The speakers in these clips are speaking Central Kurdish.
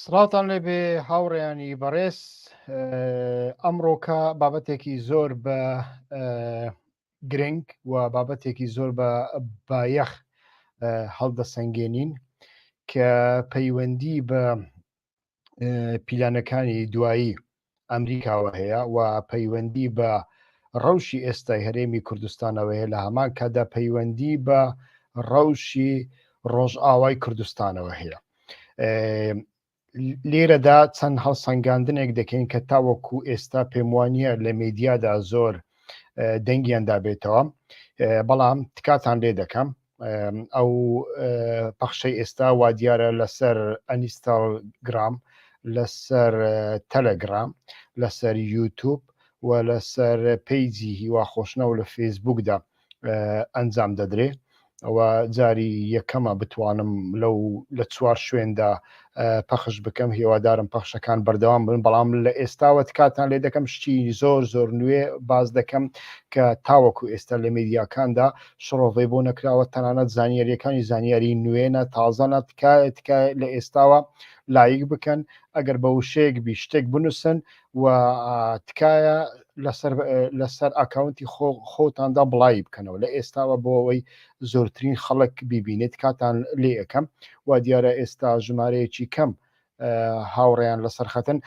سڵاوتان لێبێ هاوڕێیانی بەڕێز ئەمڕۆکە بابەتێکی زۆر بە گرنگ و بابەتێکی زۆر بە بایەخ هەڵدەسەنگێنین کە پەیوەندی بە پیلانەکانی دوایی ئەمریکاوە هەیە و پەیوەندی بە ڕەوشی ئێستای هەرێمی کوردستانەوە هەیە لە هەمان کاتدا پەیوەندی بە ڕەوشی ڕۆژئاوای کوردستانەوە هەیە. لێرەدا چەند هەڵسەنگاندنێک دەکەین کە تاوەکو ئێستا پێم وانە لە میدیادا زۆر دەنگیان دابێتەوە بەڵام تکاتان لێ دەکەم ئەو پەخشەی ئێستا وا دیارە لەسەر ئەنیستاگرام لەسەر تەلەگرام لەسەر یوتوب و لەسەر page ی هیوا خۆشنەوە لە فەیسبوکدا ئەنجام دەدرێ ئەوە جاری یەکەمە بتوانم لەو لە چوار شوێندا پەخش بکەم هیوادارم پەخشەکان بەردەوام بن بەڵام لە ئێستاوە تکاتان لێ دەکەم شتی زۆر زۆر نوێ باز دەکەم کە تاوەکو ئێستا لە میدیاکاندا شڕۆڤەی بۆ نەکراوە تەنانەت زانیاریەکانی زانیاری نوێنە تازەنە تکایە تکایە لە ئێستاوە لایک بکەن ئەگەر بە وشەیەک بی شتێک بنووسن و تکایە لەسەر لەسەر ئاکاونتی خۆ خۆتاندا بڵاوی بکەنەوە لە ئێستاوە بۆ ئەوەی زۆرترین خەڵک بیبینێت کاتان لێ ئەەکەم و دیارە ئێستا ژمارەیەکی کەم هاوڕێیان لەسەر خەتن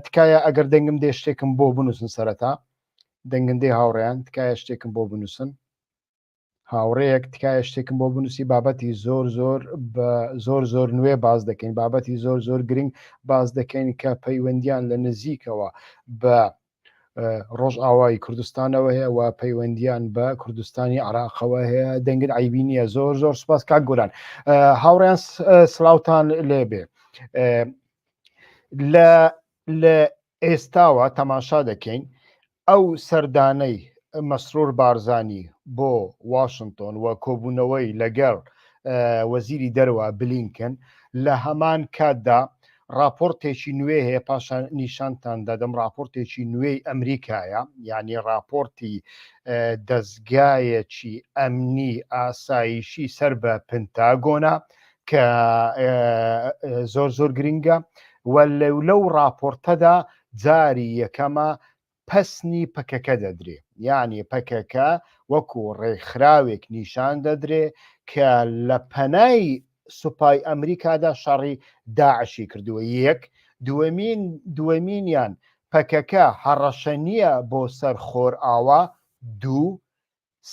تکایە ئەگەر دەنگم دێ شتێکم بۆ بنووسن سەرەتا دەنگم دێ هاوڕێیان تکایە شتێکم بۆ بنووسن هاوڕێیەک تکایە شتێکم بۆ بنووسی بابەتی زۆر زۆر بە زۆر زۆر نوێ باز دەکەین بابەتی زۆر زۆر گرنگ باز دەکەین کە پەیوەندیان لە نزیکەوە بە ڕۆژئاوای کوردستانەوە هەیە و پەیوەندیان بە کوردستانی عراقەوە هەیە دەنگت عیبی نییە زۆر زۆر سپاس کاک گۆران هاوڕیان سلااوان لێبێ لە لە ئێستاوە تەماشا دەکەین ئەو سەردانەی مەسرور بارزانی بۆ واشنتۆن و کۆبوونەوەی لەگەڵ وەزیری دەرەوە بلینکن لە هەمان کاتدا راپۆرتێکی نوێ هەیە پاشان نیشانتان دەدەم راپۆرتێکی نوێی ئەمریکایە یعنی راپۆرتی دەستگایەکی ئەمنی ئاسایشی سەر بە پنتاگۆنا کە زۆر زۆر گرنگە و لەو راپۆرتەدا جاری یەکەمە پەسنی پەکەکە دەدرێ یعنی پەکەکە وەکو ڕێکخراوێک نیشان دەدرێ کە لە پەنای سوپای ئەمریکادا شەڕی داعشی کردووە یەک دووەمین دووەمینیان پەکەکە هەڕەشە نییە بۆ سەر خۆرئاوا دوو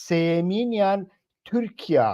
سێیەمینیان تورکیا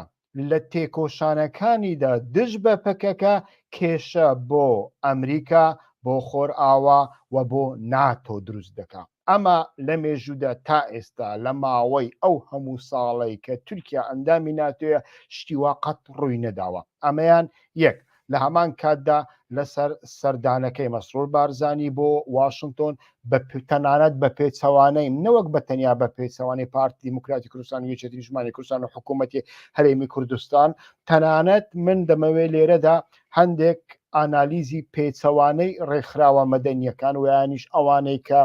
لە تێکۆشانەکانیدا دژ بە پەکەکە کێشە بۆ ئەمریکا، بۆ خۆرئاوا و بۆ ناتۆ دروست دەکا. ئەمە لە مێژوودا تا ئێستا لە ماوەی ئەو هەموو ساڵەی کە تورکیا ئەندامی ناتۆیە شتی وا قەت ڕووی نەداوە. ئەمەیان یەک. لە هەمان کاتدا لەسەر سەردانەکەی مەسرور بارزانی بۆ واشنتۆن بە تەنانەت بە پێچەوانەی نەوەک بە تەنیا بە پێچەوانەی پارتی دیموکراتی کوردستان و یەکێتی نیشتمانی کوردستان و حکوومەتی هەرێمی کوردستان تەنانەت من دەمەوێت لێرەدا هەندێک ئانالیزی پێچەوانەی ڕێکخراوە مەدەنیەکان ویانیش ئەوانەی کە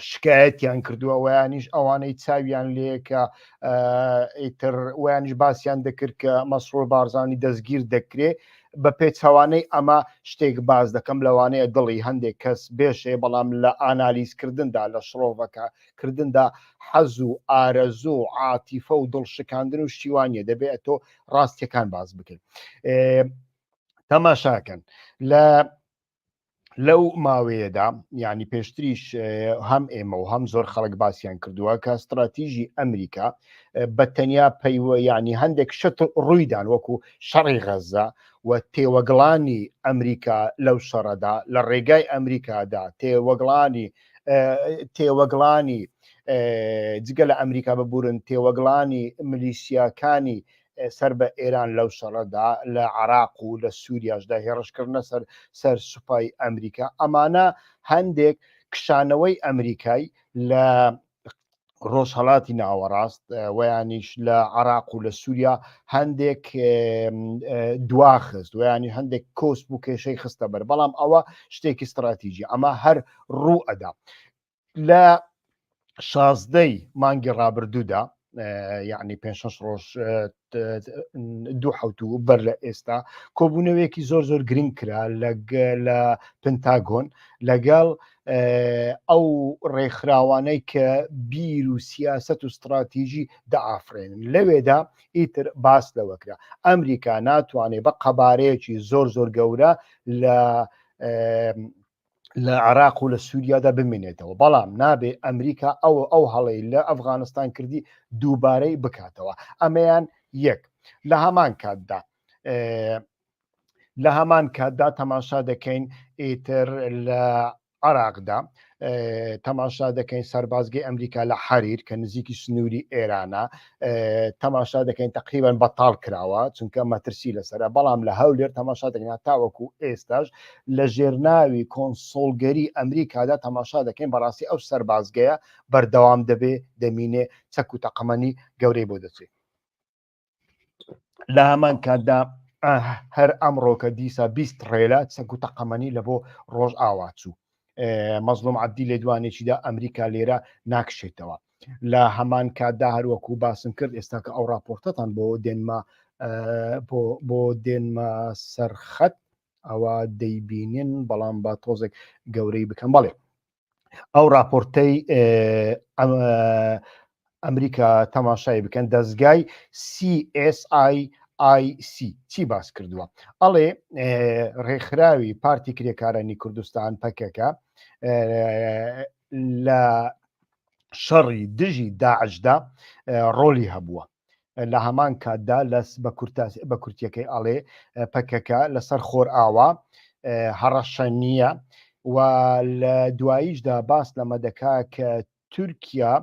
شکایەتیان کردووە ویانیش ئەوانەی چاویان لێ کە ئیتر ویانیش باسییان دەکرد کە مەسرور بارزانانی دەستگیر دەکرێ بە پێچەوانەی ئەمە شتێک باز دەکەم لەوانەیە دڵی هەندێک کەس بێشێ بەڵام لە ئانالیزکردندا لە شڕۆڤەکە کردندا حەز و ئارەزوو و عاتیفە و دڵ شکاندن و شتیوانە دەبێت تۆ ڕاستیەکان باز بکەیت تەماشاکەن لە لەو ماوەیەدا یعنی پێشتریش هەم ئێمە و هەم زۆر خەڵک باسییان کردووە کە استراتیژی ئەمریکا بە تەنیا پەیوە یعنی هەندێک شت ڕوویدان وەکو شەڕی غەزە و تێوەگڵانی ئەمریکا لەو شەڕەدا لە ڕێگای ئەمریکادا تێوەگڵانی تێوەگڵانی جگە لە ئەمریکا ببورن تێوەگڵانی ملیسیاکانی سەر بە ئێران لەو شەڕەدا لە عراق و لە سووریاشدا هێڕشکردنە سەر سەر سوپای ئەمریکا ئەمانە هەندێک کشانەوەی ئەمریکای لە ڕۆژهڵاتی ناوەڕاست ویانیش لە عراق و لە سووریا هەندێک دواخست ویانی هەندێک کۆسپ و کێشەی خستە بەر بەڵام ئەوە شتێکی استراتیژی ئەمە هەر ڕوو ئەدا لە شازدەی مانگی ڕابردوودا. یعنی پێ شش ڕۆژ دوو حوتوو بەر لە ئێستا کۆبوونەوەیەکی زۆر زۆر گرنگ کرا لە پنتاگۆن لەگەڵ ئەو ڕێکخراوانەی کە بیر و سیاست و استراتیژی دەئافرێنن لەوێدا ئیتر باس لەوە کرا ئەمریکا ناتوانێت بە قەبارەیەکی زۆر زۆر گەورە لە لە عراق و لە سووریادا بمێنێتەوە بەڵام نابێ ئەمریکا ئەو ئەو هەڵەی لە ئەفغانستان کردی دووبارەی بکاتەوە ئەمەیان یەک لە هەمان کاتدا لە هەمان کاتدا تەماشا دەکەین ئیتر لە عراقدا تەماشا دەکەین سەربازگەی ئەمریکا لە حەریر کە نزیکی سنووری ئێرانە تەماشا دەکەین تقریبان بەتاڵ کراوە چونکە مەترسی لەسرە بەڵام لە هەولێر تەماشا دەکەین تاوەکو ئێستاش لە ژێرناوی کۆنسۆڵگەری ئەمریکادا تەماشا دەکەین بەڕاستی ئەو سەربازگەیە بەردەوام دەبێ دەمینێ چەک و تەقەمەنی گەورەی بۆ دەچێت لە هەمان کاتدا هەر ئەمڕۆکە دیسا 20 ڕێلە چەک و تەقەمەنی لە بۆ ڕۆژ ئاوا چوو مەزلوم عبدی لێدوانێکیدا ئەمریکا لێرە ناکشێتەوە لە هەمان کاتدا هەروەکو باسم کرد ئێستا کە ئەو راپۆرتەتان بۆ دێنمە بۆ دێنمە سەرخەت ئەوە دەیبینن بەڵام با تۆزێک گەورەی بکەم بەڵێ ئەو راپۆرتەی ئەمریکا تەماشای بکەن دەستگای CSIIC چی باس کردووە ئەڵێ ڕێکخراوی پارتی کرێکارانی کوردستان پەکەکە لە شەڕی دژی داعشدا ڕۆلی هەبووە لە هەمان کاتدا لە بە کورتیەکەی ئەڵێ پەکەکە لەسەر خۆر ئاوا هەڕەشە نییە و لە دواییشدا باس لەمە دەکا کە تورکیا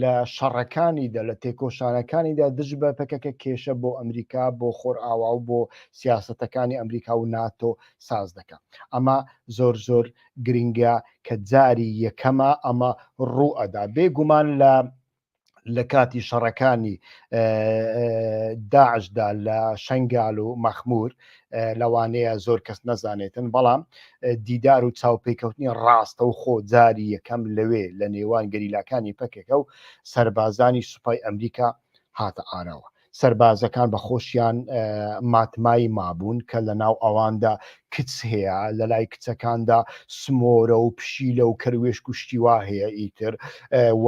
لە شەڕەکانیدا لە تێکۆشانەکانیدا دژ بە پەکەکە کێشە بۆ ئەمریکا بۆ خۆرئاوا و بۆ سیاسەتەکانی ئەمریکا و ناتۆ ساز دەکا ئەمە زۆر زۆر گرنگە کە جاری یەکەمە ئەمە ڕوو ئەدا بێگومان لە لە کاتی شەڕەکانی داعشدا لە شنگال و مەخمور لەوانەیە زۆر کەس نەزانێتن بەڵام دیدار و چاوپێکەوتنی ڕاستە و خۆ جاری یەکەم لەوێ لە نێوان گەریلاکانی پەکەکە و سەربازانی سوپای ئەمریکا هاتە ئاراوە. سەربازەکان بە خۆشیان ماتمایی مابوون کە لە ناو ئەواندا کچ هەیە لە لای کچەکاندا سمۆرە و پشیلە و کەروێشک و شتی وا هەیە ئیتر و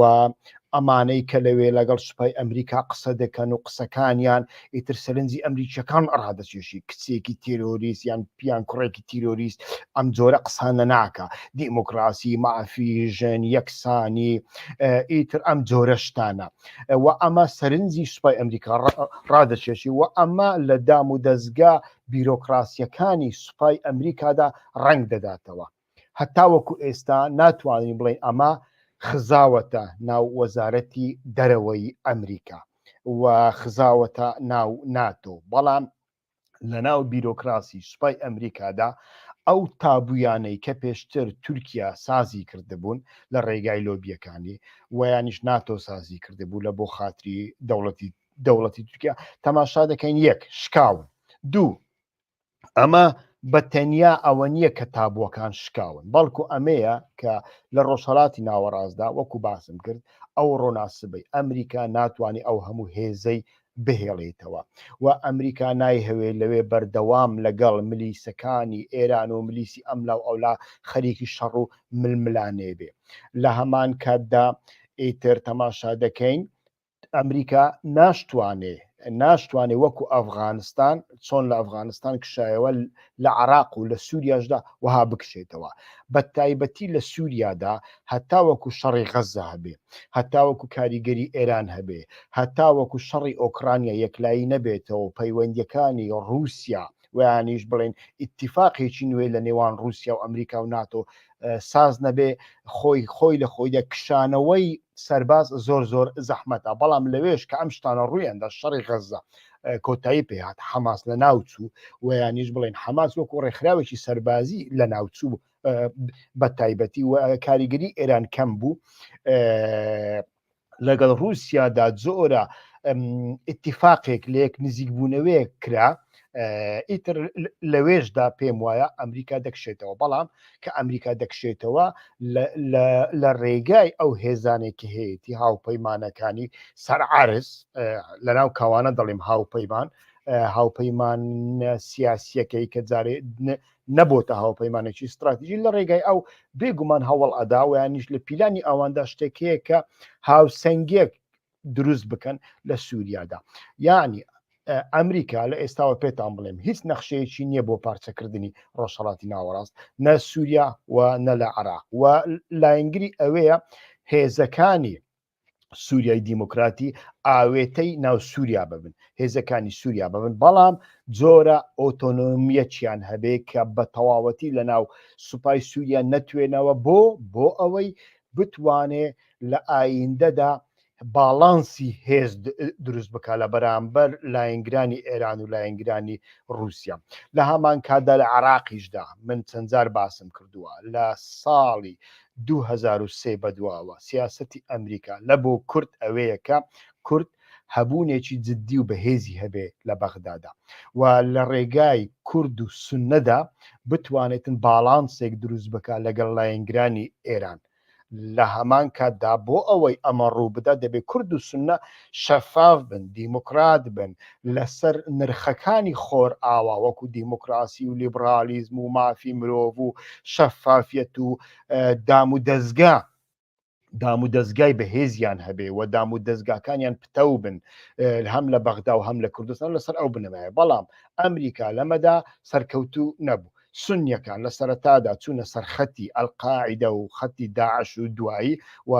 ئەمانەی کە لەوێ لەگەڵ سوپای ئەمریکا قسە دەکەن و قسەکانیان ئیتر سەرنجی ئەمریکیەکان ڕادەچێشی کچێکی تیرۆریست یان پیان کوڕێکی تیرۆریست ئەم جۆرە قسانە ناکە دیموکراسی مافی ژن یەکسانی ئیتر ئەم جۆرە شتانە و ئەمە سەرنجی سوپای ئەمریکا ڕادەچێشی و ئەمە لە دام و دەستگا بیرۆکراسیەکانی سوپای ئەمریکادا ڕەنگ دەداتەوە هەتاوەکو ئێستا ناتوانین بڵێین ئەمە خزاوەتە ناو وەزارەتی دەرەوەی ئەمریکا و خزاوەتە ناو ناتۆ بەڵام لە ناو بیرۆکراسی سوپای ئەمریکادا ئەو تابویانەی کە پێشتر تورکیا سازی کردبوون لە ڕێگای لۆبیەکانی ویانیش ناتۆ سازی کردبوو لە بۆ خاتری دەوڵەتی دەوڵەتی تورکیا تەماشا دەکەین یەک شکاون دوو ئەمە بە تەنیا ئەوە نییە کە تابووەکان شکاون بەڵکو ئەمەیە کە لە ڕۆژهڵاتی ناوەڕاستدا وەکو باسم کرد ئەو ڕۆناسبەی ئەمریکا ناتوانانی ئەو هەموو هێزەی بهێڵێتەوە و ئەمریکا نایهەوێ لەوێ بەردەوام لەگەڵ ملیسەکانی ئێران و ملیسی ئەملا و ئەولا خەریکی شەڕ و ململانێ بێ لە هەمان کاتدا ئیتر تەماشا دەکەین ئەمریکا ناشتوانێ ناشتوانێ وەکو ئەفغانستان چۆن لە ئەفغانستان کشایەوە لە عراق و لە سووریاشدا وەها بکشێتەوە بە تایبەتی لە سووریادا هەتاوەکو شەڕی غەزە هەبێ هەتاوەکو کاریگەری ئێران هەبێ هەتاوەکو شەڕی ئۆکرانیا یەکلایی نەبێتەوە پەیوەندیەکانی ڕووسیا ویانیش بڵێن ئیتیفاقێکی نوێ لە نێوان رووسیا و ئەمریکا و ناتۆ ساز نەبێ خۆی خۆی لە خۆیدا کشانەوەی سەرباز زۆر زۆر زەحمەتە بەڵام لەوێش کە ئەم شتانە ڕوویاندا شەڕی غەزە کۆتایی پێهات حەماس لە ناوچوو ویانیش بڵێن حەماس وەکو ڕێکخراوێکی سەربازی لە ناوچوو بە تایبەتی و کاریگەری ئێران کەم بوو لەگەڵ رووسیادا جۆرە ئیتیفاقێک لە یەک نزیکبوونەوەیەک کرا. ئیتر لەوێشدا پێم وایە ئەمریکا دەکشێتەوە، بەڵام کە ئەمریکا دەکشێتەوە لە ڕێگای ئەو هێزانێک کە هەیەی هاوپەیمانەکانی سەر عرز لەناو کاوانە دەڵێم هاوپەیمان، هاوپەیمان سیاسیەکەی کە جارێ نەبۆتە هاوپەیمانێکی استراتیژی، لە ڕێگای ئەو بێگومان هەوڵ ئەدا ویانیش لە پیلانی ئەواندا شتێک هەیە کە هاوسەنگێک دروست بکەن لە سووریادا. یعنی ئەمریکا لە ئێستاوە پێتان بڵێم هیچ نەخشەیەکی نییە بۆ پارچەکردنی ڕۆژهەڵاتی ناوەڕاست، نە سووریا و نە لە عراق، و لایەنگری ئەوەیە هێزەکانی سووریای دیموکراتی ئاوێتەی ناو سووریا ببن، هێزەکانی سووریا ببن، بەڵام جۆرە ئۆتۆنۆمیەکیان هەبێ کە بە تەواوەتی لە ناو سوپای سووریا نەتوێنەوە، بۆ ئەوەی بتوانێ لە ئایندەدا باڵانسی هێز دروست بکە لە بەرامبەر لایەنگرانی ئێران و لایەنگرانی رووسیا. لە هەمان کاتدا لە عراقیشدا من چەندجار باسم کردووە لە ساڵی 2003 بەدواوە سیاسەتی ئەمریکا لە بۆ کورد ئەوەیە کە کورد هەبوونێکی جددی و بەهێزی هەبێ لە بەغدادا و لە ڕێگای کورد و سوننەدا بتوانێتن باڵانسێک دروست بکە لەگەڵ لایەنگرانی ئێران. لە هەمان کاتدا بۆ ئەوەی ئەمە ڕوو بدات دەبێت کورد و سوننە شەفاف بن، دیموکرات بن، لەسەر نرخەکانی خۆرئاوا وەکو دیموکراسی و لیبرالیزم و مافی مرۆڤ و شەفافیەت و دام و دەزگا دام و دەزگای بەهێزیان هەبێ و دام و دەزگاکانیان پتەو بن هەم لە بەغدا و هەم لە کوردستان لەسەر ئەو بنەمایە. بەڵام ئەمریکا لەمەدا سەرکەوتوو نەبوو. سونیەکان لە سەرەتادا چوونە سەر خەتی ئەلقاعیدە و خەتی داعش و دوایی و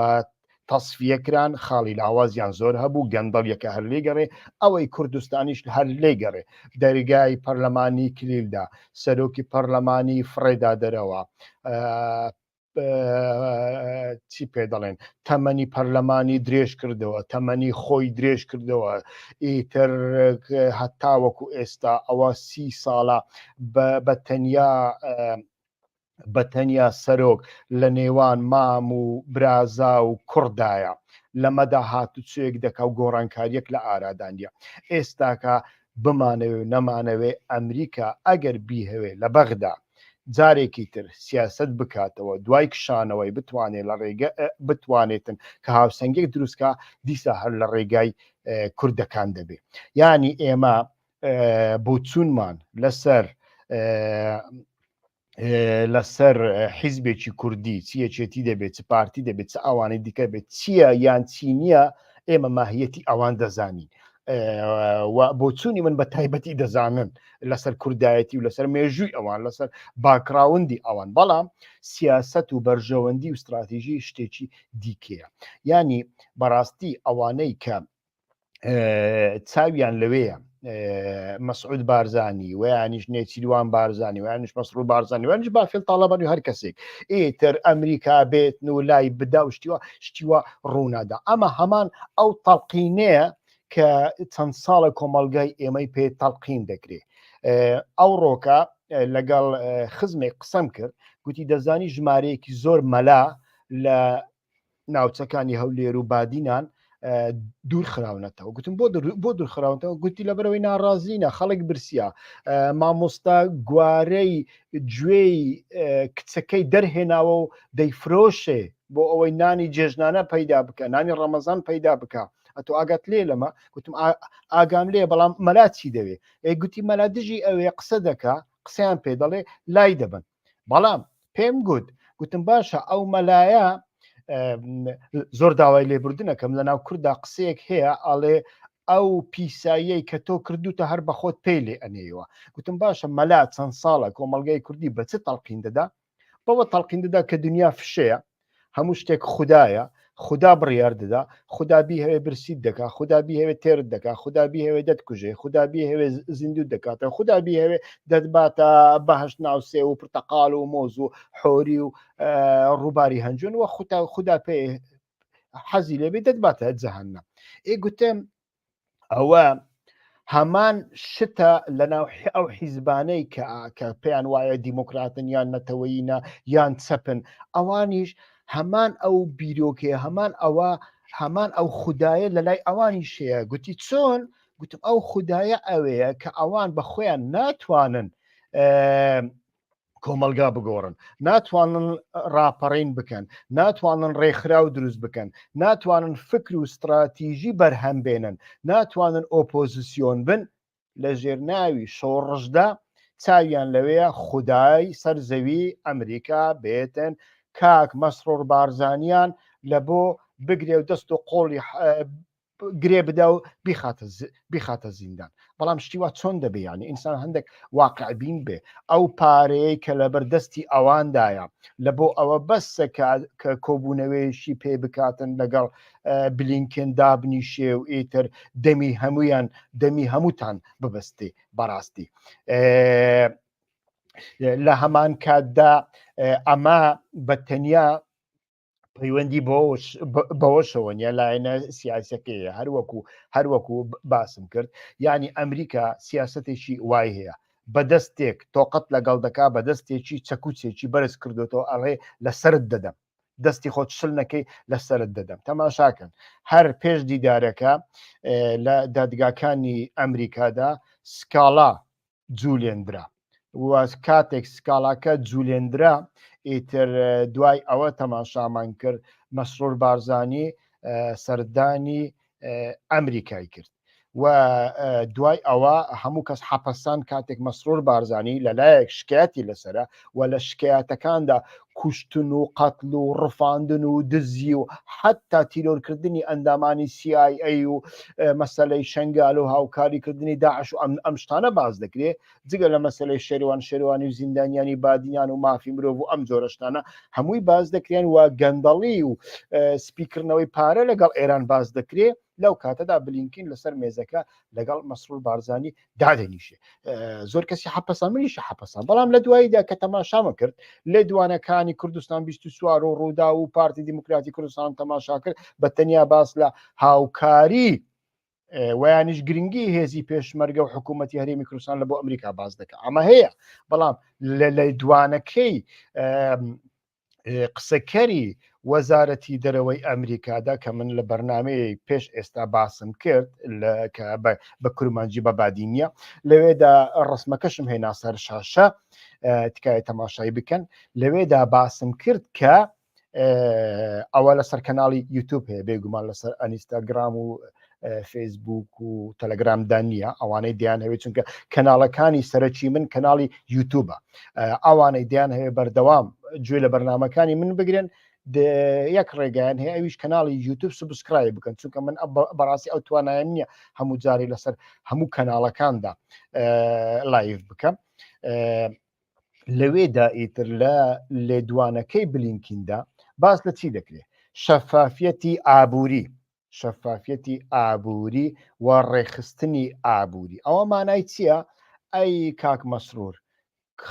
تەسفیە کران، خاڵی لاوازیان زۆر هەبوو، گەندەڵیەکە هەر لێگەڕێ، ئەوەی کوردستانیش هەر لێگەڕێ، دەرگای پەرلەمانی کلیلدا، سەرۆکی پەرلەمانی فڕێدا دەرەوە، چی پێ دەڵێن تەمەنی پەرلەمانی درێژ کردەوە، تەمەنی خۆی درێژ کردەوە، ئیتر هەتاوەکو ئێستا ئەوە 30 ساڵە بە تەنیا بە تەنیا سەرۆک لە نێوان مام و برازا و کوڕدایە، لەمەدا هاتوچۆیەک دەکا و گۆڕانکاریەک لە ئارادانە. ئێستاکە بمانەوێ و نەمانەوێ ئەمریکا ئەگەر بیهەوێ لە بەغدا جارێکی تر سیاسەت بکاتەوە دوای کشانەوەی بتوانێت لە ڕێگە بتوانێتن کە هاوسەنگێک دروستکا دیسا هەر لە ڕێگای کوردەکان دەبێ. یعنی ئێمە بۆچوونمان لەسەر لەسەر حیزبێکی کوردی چ یەکێتی دەبێت چ پارتی دەبێت چ ئەوانەی دیکە بێت چییە یان چی نییە، ئێمە ماهیەتی ئەوان دەزانین و بۆچوونی من بە تایبەتی دەزانن لەسەر کوردایەتی و لەسەر مێژووی ئەوان لەسەر background ی ئەوان، بەڵام سیاست و بەرژەوەندی و استراتیژی شتێکی دیکەیە. ینی بەڕاستی ئەوانەی کە چاویان لەوەیە مەسعود بارزانی ویانیش نێچیروان بارزانی ویانیش مەسرور بارزانی ویانیش بافێل تاڵەبانی و هەر کەسێک ئیتر ئەمریکا بێت و لای بدا و شتیوە شتیوە ڕوونادا. ئەمە هەمان ئەو تەڵقینەیە کە چەند ساڵە کۆمەلگای ئێمەی پێ تەڵقین دەکرێت. ئەو ڕۆکە لەگەڵ خزمێک قسەم کرد، گوتی دەزانی ژمارەیەکی زۆر مەلا لە ناوچەکانی هەولێر و بادینان دوور خراونەتەوە. گوتم بۆ دوور خراونەتەوە؟ گوتی لەبەرەوەی ناڕازینە، خەڵک برسیە، مامۆستا گوارەی گوێی کچەکەی دەرهێناوە و دەیفرۆشێ بۆ ئەوەی نانی جێژنانە پەیدا بکە، نانی ڕەمەزان پەیدا بکە. ئەتۆ ئاگات لێ لەمە؟ گوتم ئاگام لێ، بەڵام مەلا چی دەوێ؟ ئەی گوتی مەلا دژی ئەوێ قسە دەکا، قسەیان پێ دەڵێ لای دەبن. بەڵام پێم گوت، گوتم باشە ئەو مەلایە زۆر داوای لێبوردنەکەم لە ناو کووردا قسەیەک هەیە ئاڵێ ئەو پیساییەی کە تۆ کردوتە هەر بەخۆت پێی لێ ئەنێیەوە. گوتم باشە مەلا چەند ساڵە کۆمەلگای کوردی بە چ تەڵقین دەدا؟ بەوە تەڵقین دەدا کە دنیا فشەیە، هەموو شتێک خودایە، خودا بڕیار دەدا، خودا بیهەوێ برسیت دەکا، خودا بیهەوێ تێرت دەکا، خودا بیهەوێ دەتکوژێ، خودا بیهەوێ زیندوو دەکاتەوە، خودا بیهەوێ دەتباتە بەهەشت ناو سێو و پرتەقاڵ و مۆز و حۆری و ڕووباری هەنجوون و خودا پێ حەزی لێبێ دەتباتە جەهەنەم. ئێ گوتم ئەوە هەمان شتە لەناو ئەو حیزبانەی کە پێیان وایە دیموکراتن یان نەتەوەیینە یان چەپن، ئەوانیش هەمان ئەو بیرۆکەیە، هەمان ئەوە، هەمان ئەو خودایە لە لای ئەوانیش هەیە. گوتی چۆن؟ گوتم ئەو خودایە ئەوەیە کە ئەوان بە خۆیان ناتوانن کۆمەلگا بگۆڕن، ناتوانن ڕاپەڕین بکەن، ناتوانن ڕێکخراو دروست بکەن، ناتوانن فکر و ستراتیژی بەرهەم بێنن، ناتوانن ئۆپۆزیسیۆن بن، لە ژێر ناوی شۆڕشدا چاویان لەوەیە خودای سەر زەوی ئەمریکا بێتن کاک مەسرور بارزانیان لە بۆ بگرێ و دەست و قۆڵی گرێ بدا و بیخاتە زیندان. بەڵام شتی وا چۆن دەبێ؟ یعنی ئینسان هەندێک واقعبین بێ. ئەو پارەیە کە لەبەر دەستی ئەواندایە لە بۆ ئەوە بەسە کە کۆبوونەوەیەکی پێ بکاتن لەگەڵ بلینکن دابنیشێ و ئیتر دەمی هەمویان دەمی هەمووتان ببەستێ. بەڕاستی لە هەمان کاتدا ئەمە بە تەنیا پەیوەندی بەوەشەوە نیە لایەنە سیاسەکەیە، هەروەکو باسم کرد، یعنی ئەمریکا سیاستێکی وای هەیە، بەدەستێک تۆقەت لەگەڵ دەکا، بەدەستێکی چەکوچێکی بەرز کردوێتەوە ئەڵێ لەسرت دەدەم، دەستی خۆت شل نەکەی لەسرت دەدەم. تەماشاکەن هەر پێش دیدارەکە لە دادگاکانی ئەمریکادا سکاڵا جولێندرا و کاتێک سکاڵاکە جولێندرا ئیتر دوای ئەوە تەماشامان کرد مەسرور بارزانی سەردانی ئەمریکای کرد و دوای ئەوە هەموو کەس حەپەسان کاتێک مەسرور بارزانی لەلایەک شکایەتی لەسرە و لە شکایەتەکاندا کوشتن و قەتل و ڕفاندن و دزی و حتا تیرۆرکردنی ئەندامانی CIA و مەسەلەی شنگال و هاوکاریکردنی داعش و ئەم شتانە باز دەکرێت، جگە لە مەسەلەی شێروان شێروانی و زیندانیانی بادینان و مافی مرۆڤ و ئەم جۆرە شتانە هەمووی باز دەکرێن و گەندەڵی و سپیکردنەوەی پارە لەگەڵ ئێران باز دەکرێت. لەو کاتەدا بلینکین لەسەر مێزەکە لەگەڵ مەسرور بارزانی دادەنیشێ. زۆر کەسی حەپەسان، منیش حەپەسان. بەڵام لە دواییدا کە تەماشامە کرد لێدوانەکانی کوردستان 24 و ڕوودا و پارتی دیموکراتی کوردستان تەماشا کرد، بە تەنیا باس لە هاوکاری ویانیش گرنگی هێزی پێشمەرگە و حکوومەتتی هەرێمی کوردستان لە بۆ ئەمریکا باز دەکە، ئەمە هەیە. بەڵام لە لێدوانەکەی قسەکەری وەزارەتی دەرەوەی ئەمریکادا کە من لە بەرنمەیە پێش ئێستا باسم کرد کە بە کورمانجی بە بادینیە، لەوێدا ڕسمەکەشم هێنا سەر شاشە، تکایە تەماشای بکەن. لەوێدا باسم کرد کە ئەوە لەسەر کەناڵی یوتوب هەیە، بێگومان لەسەر ئەنیستاگرام و فەیسبوک و تەلەگرامدا نییە. ئەوانەی دیان هەوێت، چونکە کەناڵەکانی سەرەکی من کەناڵی یوتوبە، ئەوانەی دیان هەیە بەردەوام گوێ لە بەرنمەکانی من بگرن یەک ڕێگایان هەیە، ئەویش کەناڵی یوتوب subscribe بکەن، چونکە من بەڕاستی ئەو توانایەم نییە هەموو جاری لەسەر هەموو کەناڵەکاندا live بکەم. لەوێدا ئیتر لە لێدوانەکەی بلینکیندا باس لە چی دەکرێت؟ شەفافیەتی ئابووری، شەفافیەتی ئابووری و ڕێکخستنی ئابووری. ئەوە مانای چییە؟ ئەی کاک مەسرور،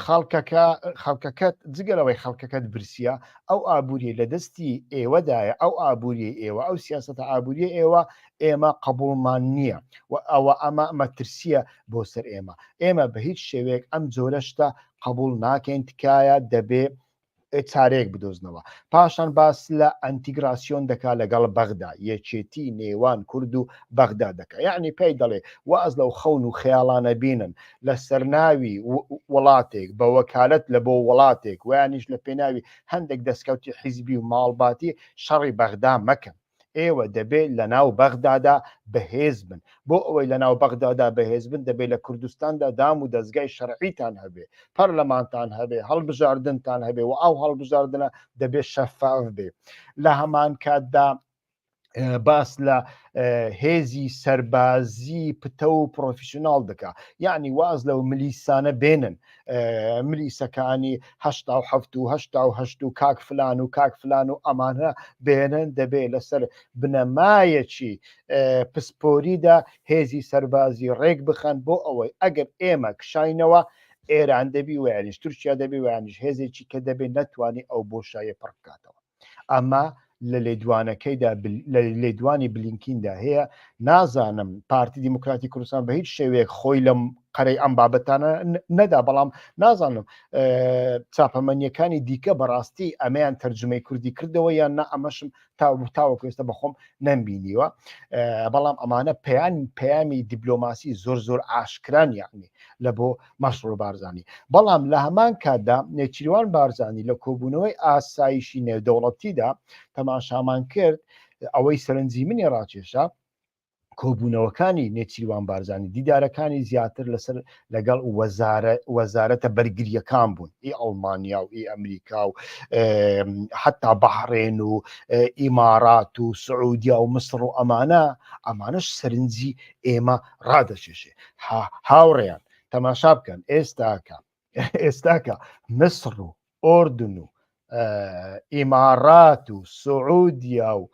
خەڵکەکە خەڵکەکەت جگەلەوەی خەڵکەکەت برسیە، ئەو ئابووری لە دەستی ئێوەدایە، ئەو ئابووری ئێوە، ئەو سیاستە ئابووری ئێوە ئێمە قبوڵمان نییە و ئەوە ئەمە مەترسیە بۆ سەر ئێمە. ئێمە بە هیچ شێوەیەک ئەم جۆرە شتە قبوڵ ناکەین، تکایە دەبێ چارەیەک بدۆزنەوە. پاشان باس لە ئەنتیگراسیۆن دەکا لەگەڵ بەغدا، یەکێتی نێوان کورد و بەغدا دەکا. یعنی پێی دەڵێ واز لەو خەون و خەیاڵانە بینن لە سەرناوی وڵاتێک بە وەکالەت لە بۆ وڵاتێک ویانیش لە پێناوی هەندێک دەستکەوتی حیزبی و ماڵباتی شەڕی بەغدا مەکەن. ئێوە دەبێت لە ناو بەغدادا بەهێز بن. بۆ ئەوەی لە ناو بەغدادا بەهێز بن دەبێت لە کوردستاندا دام و دەزگای شەرعیتان هەبێ، پەرلەمانتان هەبێ، هەڵبژاردنتان هەبێ و ئەو هەڵبژاردنە دەبێت شەفاف بێ. لە هەمان کاتدا باس لە هێزی سەربازی پتە و پرۆفیسیۆناڵ دەکا، یعنی واز لەو ملیسانە بێنن، ملیسەکانی 87 و 88 و کاک فلان و کاک فلان و ئەمانە بێنن. دەبێ لەسەر بنەمایەکی پسپۆریدا هێزی سەربازی ڕێک بخەن بۆ ئەوەی ئەگەر ئێمە کشاینەوە ئێران دەبی ویانیش تورکیا دەبی ویانیش هێزێکی کە دەبێت نەتوانی ئەو بۆشایە پڕ بکاتەوە. ئەمە لە لێدوانەکەیدا لە لێدوانی بلینکیندا هەیە. نازانم پارتی دیموکراتی کوردستان بە هیچ شێوەیەک خۆی لەم قەرەی ئەم بابەتانە نەدا، بەڵام نازانم چاپەمەنیەکانی دیکە بەڕاستی ئەمەیان تەرجمەی کوردی کردەوە یان نا، ئەمەشم تاوەکو ئێستا بەخۆم نەمبینیوە. بەڵام ئەمانە پەیان پەیامی دیبلۆماسی زۆر زۆر ئاشکران یعنی لە بۆ مەسرور بارزانی. بەڵام لە هەمان کاتدا نێچیروان بارزانی لە کۆبوونەوەی ئاسایشی نێودەوڵەتیدا تەماشامان کرد، ئەوەی سەرنجی منی ڕاکێشا کۆبوونەوەکانی نێچیروان بارزانی، دیدارەکانی زیاتر لەسەر لەگەڵ وەزارە وەزارەتە بەرگرییەکان بوون، ئی ئەڵمانیا و ئی ئەمریکا و حتا بەحرێن و ئیمارات و سعودیا و مسڕ و ئەمانە، ئەمانەش سەرنجی ئێمە ڕادەکێشێ. هاوڕێیان تەماشا بکەن ئێستاکە ئێستاکە مسڕ و ئۆردن و ئیمارات و سعودیا و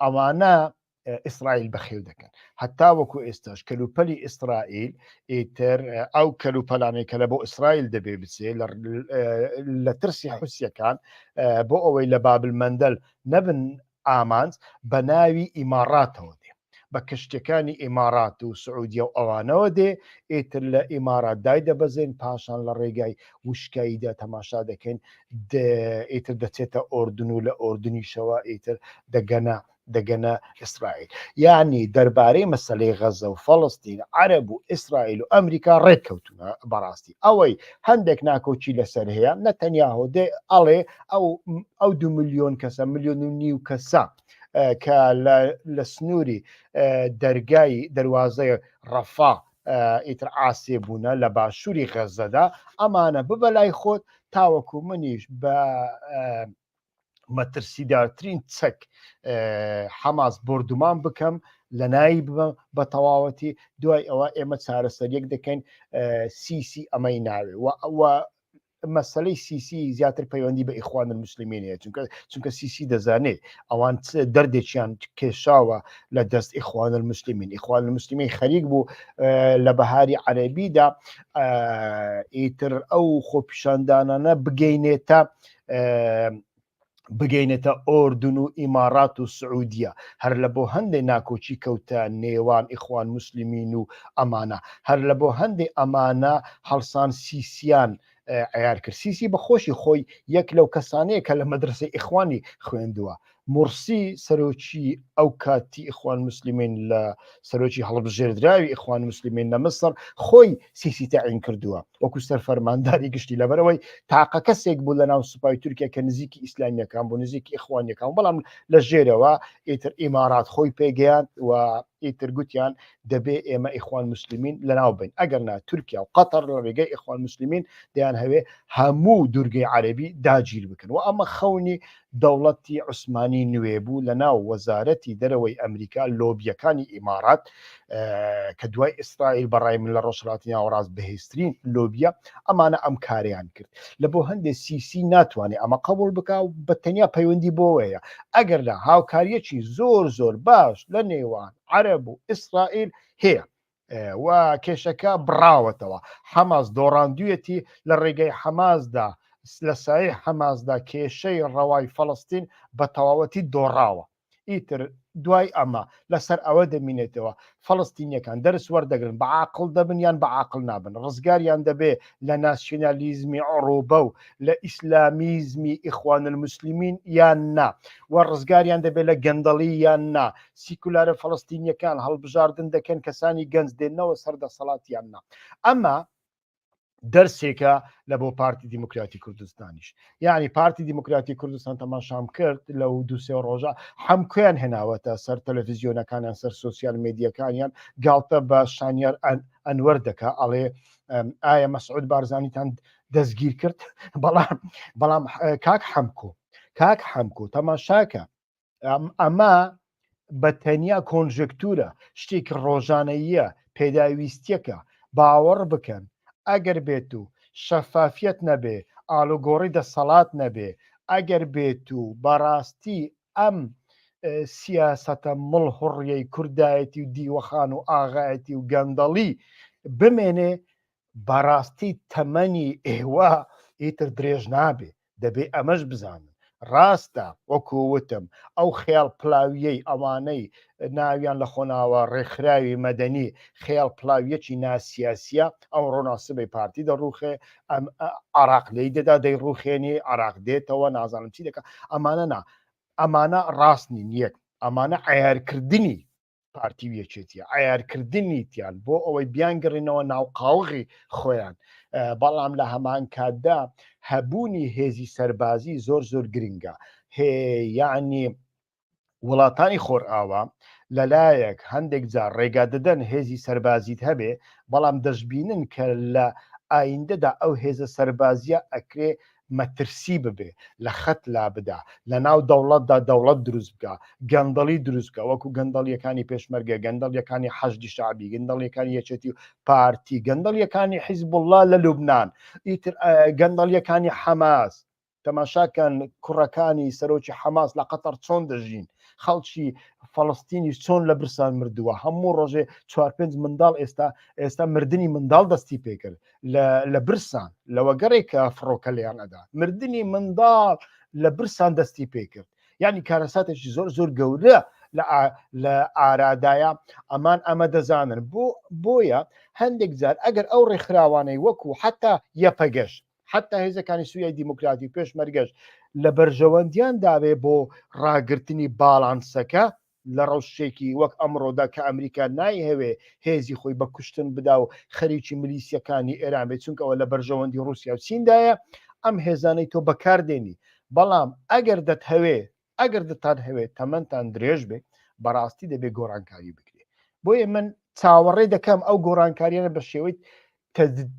ئەوانە ئیسرائیل بەخێو دەکەن. هەتا وەکو ئێستاش کەلوپەلی ئیسرائیل ئیتر ئەو کەلوپەلانەی کە لە بۆ ئیسرائیل دەبێ بچێ لە ترسی حوسیەکان بۆ ئەوەی لە بابل مەندەل نەبن ئامانج بە ناوی ئیماڕاتەوە دێ، بە کەشتیەکانی ئیماڕات و سعودیە و ئەوانەوە دێ، ئیتر لە ئیماڕات دایدەبەزێن، پاشان لە ڕێگای وشکاییدا تەماشا دەکەین ئیتر دەچێتە ئۆردن و لە ئۆردنیشەوە ئیتر دەگەنە دەگەنە ئیسرائیل. یانی دەربارەی مەسەلەی غەزە و فەڵەستین عەرەب و ئیسرائیل و ئەمریکا ڕێککەوتوونە. بەڕاستی ئەوەی هەندێک ناکۆکی لەسەر هەیە، نەتەنیاهۆ دێ ئەڵێ ئەو ئەو دو ملیۆن کەسە، ملیۆن و نیو کەسە کە لە سنووری دەرگای دەروازەی ڕەفا ئیتر عاسێ بوونە لە باشووری غەزەدا، ئەمانە ببە لای خۆت تاوەکو منیش بە مەترسیدارترین چەک حەماس بۆردومان بکەم، لەناوی ببەم بە تەواوەتی، دوای ئەوە ئێمە چارەسەریەک دەکەین. سیسی ئەمەی ناوێ و مەسەلەی سیسی زیاتر پەیوەندی بە ئیخوان المسلمین هەیە، چونکە چونکە سیسی دەزانێ ئەوان دەردێکیان کێشاوە لە دەست ئیخوان المسلمین. ئیخوان المسلمین خەریک بوو لە بەهاری عەرەبیدا ئیتر ئەو خۆپیشاندانانە بگەینێتە بگەینێتە ئۆردن و ئیمارات و سعودیە. هەر لە بۆ هەندێ ناکۆکی کەوتە نێوان ئیخوان موسلمین و ئەمانە، هەر لە بۆ هەندێ ئەمانە هەڵسان سیسیان عیار کرد. سیسی بە خۆشی خۆی یەک لەو کەسانەیە کە لە مەدرسەی ئیخوانی خوێندووە. مورسی سەرۆکی ئەو کاتی ئیخوان موسلمین لە سەرۆکی هەڵبژێردراوی ئیخوان موسلمین لە میسر خۆی سیسی تەعین کردووە وەکو سەرفەرمانداری گشتی، لەبەرئەوەی تاقە کەسێک بوو لە ناو سوپای تورکیا کە نزیکی ئیسلامیەکان بوو، نزیکی ئیخوانیەکان، بەڵام لە ژێرەوە ئیتر ئیمارات خۆی پێگەیاند و ئیتر گوتیان دەبێ ئێمە ئیخوان موسلمین لەناو بین، ئەگەر نا تورکیا و قەتەر لە ڕێگەی ئیخوان موسلمین دەیان هەوێ هەموو دوورگەی عەرەبی داگیر بکەن و ئەمە خەونی دەوڵەتی عوسمانی نوێ بوو لە ناو وەزارەتی دەرەوەی ئەمریکا، لۆبییەکانی ئیمارات کە دوای ئیسرائیل بە ڕای من لە ڕۆژهەڵاتی ناوەڕاست بەهێزترین لۆبییە، ئەمانە ئەم کارەیان کرد. لە بۆ هەندێ سیسی ناتوانێ ئەمە قەبووڵ بکا و بە تەنیا پەیوەندی بۆوەیە، ئەگەر نا هاوکارییەکی زۆر زۆر باش لە نێوان عەرەب و ئیسرائیل هەیە. و کێشەکە بڕاوەتەوە. حەماس دۆڕاندویەتی، لە ڕێگەی حەماسدا، لە سایەی حەماسدا کێشەی ڕەوای فەڵەستین بە تەواوەتی دۆڕاوە. ئیتر دوای ئەمە لەسەر ئەوە دەمینێتەوە فەڵەستینیەکان دەرس وەردەگرن، بە عاقڵ دەبن یان بە عاقڵ نابن، ڕزگاریان دەبێ لە ناسیۆنالیزمی عڕوبە و لە ئیسلامیزمی ئیخوان المسلمین یان نا، و ڕزگاریان دەبێت لە گەندەڵی یان نا، سیکولارە فەڵەستینیەکان هەڵبژاردن دەکەن کەسانی گەنج دێنەوە سەر دەسەڵات یان نا. ئەمە دەرسێکە لە بۆ پارتی دیموکراتی کوردستانیش. یعنی پارتی دیموکراتی کوردستان تەماشام کرد لەو دوو سێ ڕۆژە حەمکویان هێناوەتە سەر تەلەڤیزیۆنەکانیان، سەر سۆسیال مێدیەکانیان، گاڵتە بە شانیار ئەنوەر دەکا، ئەڵێ ئایا مەسعود بارزانیتان دەستگیر کرد؟ بەڵام بەڵام کاک حەمکۆ، کاک حەمکۆ تەماشاکە، ئەمە بە تەنیا کۆنژێکتورە، شتێکی ڕۆژانەییە، پێداویستیەکە. باوەڕ بکەن ئەگەر بێت و شەفافیەت نەبێ، ئالوگۆڕی دەسەڵات نەبێ، ئەگەر بێت و بەڕاستی ئەم سیاسەتە مڵهوڕیەی کوردایەتی و دیوەخان و ئاغایەتی و گەندەڵی بمێنێ، بەڕاستی تەمەنی ئێوە ئیتر درێژ نابێ. دەبێ ئەمەش بزانن ڕاستە وەکو وتم ئەو خێڵ پلاویەی ئەوانەی. ناویان لە خۆناوە ڕێکخراوی مەدەنی خێڵ پڵاویەکی ناسیاسیە ئەمڕۆ ناسبەی پارتی دەڕوخێ ئەم عراق لی دەدا دەیڕوخێنی عراق دێتەوە نازانم چی دەکە ئەمانە نا ئەمانە ڕاست نین یەک ئەمانە عیارکردنی پارتی و یەکێتیە عیارکردنیتیان بۆ ئەوەی بیانگەڕێنەوە ناو قاوغی خۆیان بەڵام لە هەمان کاتدا هەبوونی هێزی سەربازی زۆر زۆر گرنگە هێ یعنی وڵاتانی خۆرئاوا لەلایەک هەندێک جار ڕێگا دەدەن هێزی سەربازیت هەبێ بەڵام دەشبینن کە لە ئایندەدا ئەو هێزە سەربازیە ئەکرێ مەترسی ببێ لە خەت لابدا لە ناو دەوڵەتدا دەوڵەت دروست بکە گەندەڵی دروست بکە وەکو گەندەڵیەکانی پێشمەرگە گەندەڵیەکانی حەشدی شەعبی گەندەڵیەکانی یەکێتی و پارتی گەندەڵیەکانی حیزبوڵڵا لە لوبناان ئیتر گەندەڵیەکانی حەماس تەماشاکەن کوڕەکانی سەرۆکی حەماس لە قەتەر چۆن دەژین خەڵکی فەڵستینیش چۆن لە برسان مردووە هەموو ڕۆژێ چوار پێنج منداڵ ئێستا ئێستا مردنی منداڵ دەستی پێکرد لە برسان لەوە گەڕێک کە فڕۆکە لێیان ئەدا مردنی منداڵ لە برسان دەستی پێکرد یعنی کارەساتێکی زۆر زۆر گەورە لە ئارادایە ئەمان ئەمە دەزانن بۆ بۆیە هەندێک جار ئەگەر ئەو ڕێکخراوانەی وەکو حتا یەپەگەش حتا هێزەکانی سوریای دیموکراتی و پێشمەرگەش لە بەرژەوەندیان دابێ بۆ ڕاگرتنی باڵانسەکە لە ڕەوشێکی وەک ئەمڕۆدا کە ئەمریکا نایهەوێ هێزی خۆی بە کوشتن بدا و خەریکی ملیسیەکانی ئێران بێت چونکە ئەوە لە بەرژەوەندی ڕوسیا و چیندایە ئەم هێزانەی تۆ بەکاردێنی بەڵام ئەگەر دەتهەوێ ئەگەر دەتانهەوێت تەمەنتان درێژ بێ بەڕاستی دەبێ گۆڕانکاری بکرێ بۆیە من چاوەڕێ دەکەم ئەو گۆڕانکاریانە بە شێوەی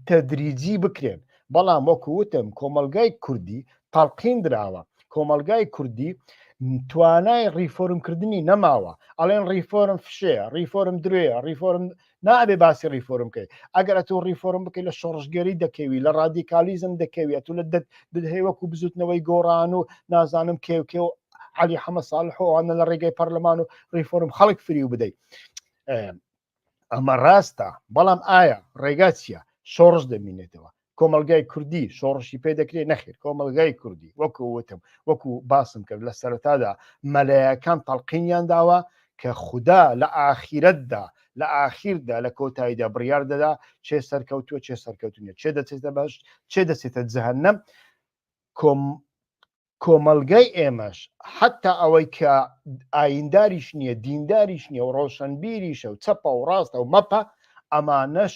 تەدریجی بکرێن بەڵام وەکو وتم کۆمەلگای کوردی تەڵقین دراوە کۆمەلگای کوردی توانای ڕیفۆرمکردنی نەماوە ئەڵێن ڕیفۆرم فشەیە ڕیفۆرم درێە ڕیفۆرم نابێ باسی ڕیفۆرم بکەی ئەگەر ئەتۆ ڕیفۆرم بکەی لە شۆڕشگێری دەکەوی لە ڕادیکالیزم دەکەوی ئەتۆ لە دەهەی وەکو بزوتنەوەی گۆڕان و نازانم کێو کێو علی حەمە ساڵح و ئەوانە لە ڕێگەی پەرلەمان و ڕیفۆرم خەڵک فریو بدەیت ئەمە ڕاستە بەڵام ئایا ڕێگا چییە شۆڕش دەمینێتەوە کۆمەڵگای کوردی شۆڕشی پێ دەکرێت نەخێر کۆمەڵگای کوردی وەکو وتم وەکو باسم کرد لە سەرەتادا مەلایەکان تەڵقینیان داوە کە خودا لە ئاخیرەتدا لە ئاخیردا لە کۆتاییدا بڕیار دەدا چێ سەرکەوتووە چێ سەرکەوتنیە چێ دەچێتە بەهەشت چێ دەچێتە جەهەنەم کۆم کۆمەڵگای ئێمەش حەتا ئەوەی کە ئاینداریش نییە دینداریش نییە و ڕۆشنبیریشە و چەپە و ڕاستە و مەپە ئەمانەش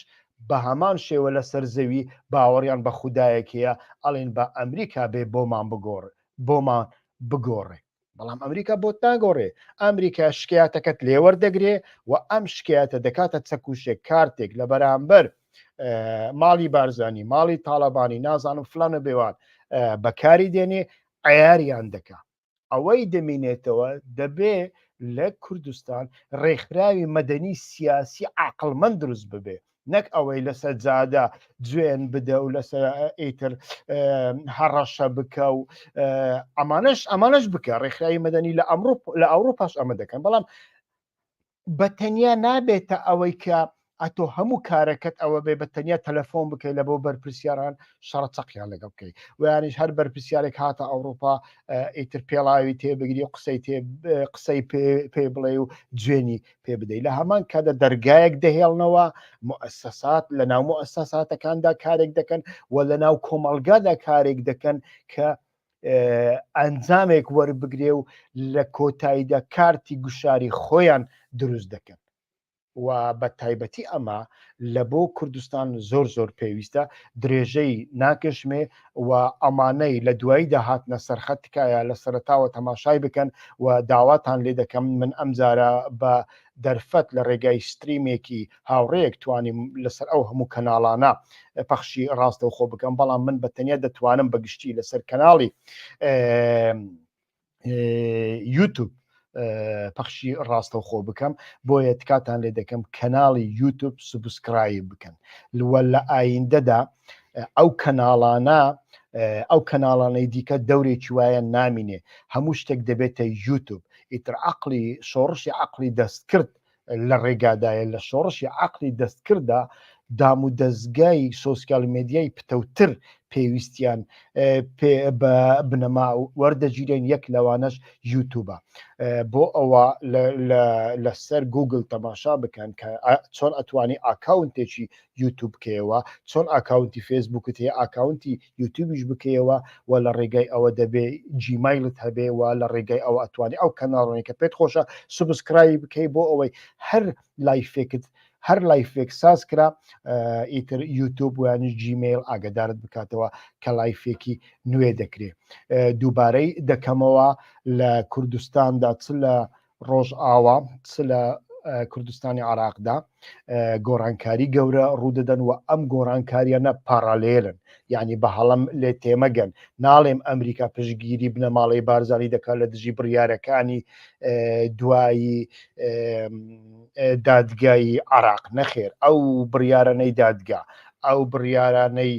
بە هەمان شێوە لەسەر زەوی باوەڕیان بە خودایەک هەیە ئەڵێن بە ئەمریکا بێ بۆمان بگۆڕ بۆمان بگۆڕێ بەڵام ئەمریکا بۆت ناگۆڕێ ئەمریکا شکایەتەکەت لێوەردەگرێ و ئەم شکایەتە دەکاتە چەکوشێک کارتێک لە بەرامبەر ماڵی بارزانی ماڵی تاڵەبانی نازانم فلان و بێوان بەکاری دێنێ عیاریان دەکا ئەوەی دەمینێتەوە دەبێ لە کوردستان ڕێکخراوی مەدەنی سیاسی عقلمەند دروست ببێ نەک ئەوەی لەسەر جادە جوێن بدە و لەسەر ئیتر هەڕەشە بکە و ئەمانش ئەمانش بکە ڕێکخراوی مەدەنی لە ئەمڕۆ لە ئەوروپاش ئەمە دەکەن بەڵام بە تەنیا نابێتە ئەوەی کە ئەتۆ هەموو کارەکەت ئەوە بێ بە تەنیا تەلەفۆن بکەیت لە بۆ بەرپرسیاران شەڕە چەقیان لەگەڵ بکەیت ویانیش هەر بەرپرسیارێک هاتە ئەوروپا ئیتر پێڵاوی تێبگری و قسەی تێ قسەی پێ بڵێ و جوێنی پێ بدەیت لە هەمان کاتدا دەرگایەک دەهێڵنەوە موئەسەسات لە ناو موئەسەساتەکاندا کارێک دەکەن و لە ناو کۆمەڵگادا کارێک دەکەن کە ئەنجامێک وەربگرێ و لە کۆتاییدا کارتی گوشاری خۆیان دروست دەکەن و بە تایبەتی ئەمە لە بۆ کوردستان زۆر زۆر پێویستە درێژەی ناکشمێ و ئەمانەی لە دواییدا هاتنە سەرخەت تکایە لە سەرەتاوە تەماشای بکەن و داواتان لێ دەکەم من ئەمجارە بە دەرفەت لە ڕێگای ستریمێکی هاوڕێیەک توانیم لەسەر ئەو هەموو کەناڵانە پەخشی ڕاستەوخۆ بکەم بەڵام من بە تەنیا دەتوانم بە گشتی لەسەر کەناڵی یوتوب پەخشی ڕاستەوخۆ بکەم بۆیە تکاتان لێ دەکەم کەناڵی یوتوب subscribe بکەن لوە لە ئایندەدا ئەو کەناڵانە ئەو کەناڵانەی دیکە دەورێکی وایە نامینێ هەموو شتێک دەبێتە یوتوب ئیتر عقلی شۆڕشی عقلی دەستکرد لە ڕێگادایە لە شۆڕشی عقلی دەستکردا دام و دەستگای سۆسیال میدیای پتەوتر. پێویستیان پێ بە بنەما وەردەگیرێن یەک لەوانەش یوتوبە بۆ ئەوە لەسەر گوگل تەماشا بکەن کە چۆن ئەتوانی ئاکاونتێکی یوتوب بکەیەوە چۆن ئاکاونتی فێسبوکت هەیە ئاکاونتی یوتیوبیش بکەیەوە و لە ڕێگای ئەوە دەبێ جیمایلت هەبێ و لە ڕێگای ئەوە ئەتوانی ئەو کەناڵانەی کە پێت خۆشە subscribe بکەی بۆ ئەوەی هەر live ێکت هەر live ێک ساز کرا ئیتر یوتوب ویانیش جیمەیل ئاگدارت بکاتەوە کە live ێکی نوێ دەکرێ دووبارەی دەکەمەوە لە کوردستاندا چ لە ڕۆژئاوا چ لە کوردستانی عراقدا گۆڕانکاری گەورە ڕوودەدەن و ئەم گۆڕانکاریانە parallel ن یعنی بە هەڵم لێ تێمەگەن ناڵێم ئەمریکا پشتگیری بنەماڵەی بارزانی دەکات لە دژی بڕیارەکانی دوایی دادگای عراق نەخێر ئەو بڕیارانەی دادگا ئەو بڕیارانەی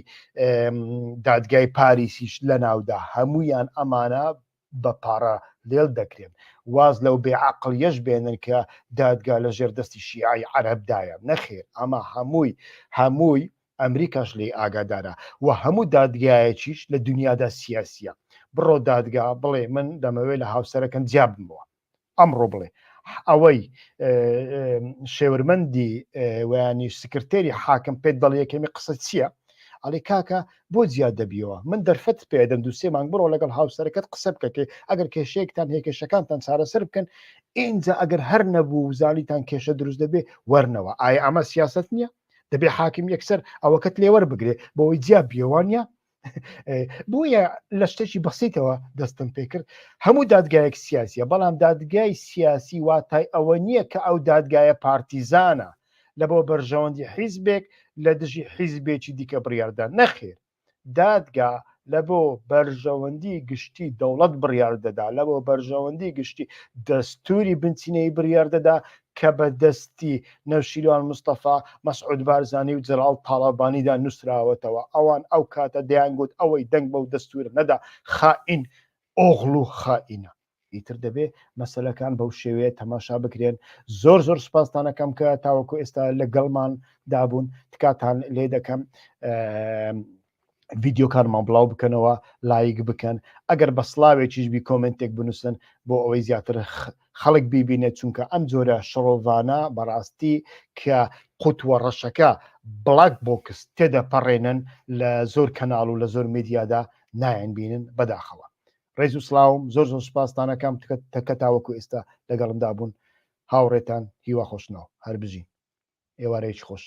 دادگای پاریسیش لە ناودا هەمویان ئەمانە بە پارە لێل دەکرێن. واز لەو بێ عەقڵیەش بێنن کە دادگا لە ژێر دەستی شیعەی عەرەبدایە. نەخێر ئەمە هەمووی هەمووی ئەمریکاش لێی ئاگادارە و هەموو دادگایەکیش لە دنیادا سیاسیە. بڕۆ دادگا بڵێ من دەمەوێ لە هاوسەرەکەم جیا ببمەوە. ئەمڕۆ بڵێ ئەوەی شێورمەندی ویانی سکرتێری حاکم پێت دەڵێ یەکەمی قسە چییە؟ ئەڵێ کاکە بۆ جیا دەبیەوە من دەرفەت پێدەم دوو سێ مانگ بڕۆ لەگەڵ هاوسەرەکەت قسە بکە کە ئەگەر کێشەیەکتان هەیە کێشەکانتان چارەسەر بکەن ئینجا ئەگەر هەر نەبوو زانیتان کێشە دروست دەبێ وەرنەوە ئایا ئەمە سیاست نییە دەبێ حاکم یەکسەر ئەوەکەت لێوەر بگرێ بۆی جیا بیەوانە بۆیە لە شتێکی بەسیتەوە دەستم پێکرد هەموو دادگایەک سیاسیە بەڵام دادگای سیاسی واتای ئەوە نییە کە ئەو دادگایە پارتیزانە لە بۆ بەرژەوەندی حیزبێک لە دژی حیزبێکی دیکە بڕیاردان نەخێر دادگا لە بۆ بەرژەوەندی گشتی دەوڵەت بڕیار دەدا لە بۆ بەرژەوەندی گشتی دەستوری بنچینەی بڕیار دەدا کە بە دەستی نەوشیروان مستەفا، مەسعود بارزانی و جەلال تاڵەبانیدا نووسراوەتەوە، ئەوان ئەو کاتە دەیانگوت ئەوەی دەنگ بەو دەستوورە نەدا خائین ئۆغڵو خائینە. ئیتر دەبێ مەسەلەکان بەو شێوەیە تەماشا بکرێن. زۆر زۆر سوپاستان ئەکەم کە تاوەکو ئێستا لەگەڵمان دابوون، تکاتان لێ دەکەم ڤیدیۆکانمان بڵاو بکەنەوە لایک بکەن ئەگەر بە سڵاوێکیش بی comment ێک بنووسن بۆ ئەوەی زیاتر خەڵک بیبینێت چونکە ئەم جۆرە شڕۆڤانە بەڕاستی کە قوتوە ڕەشەکە black box تێدەپەڕێنن لە زۆر کەناڵ و لە زۆر میدیادا نایەن بینن بەداخەوە ڕێز و سلااوم زۆر زۆر سپاستانەکەم تکە تاوەکو ئێستا لەگەڵمدا بوون هاوڕێتان هیوا خۆشناو هەر بژین ئێوارەیەکی خۆش.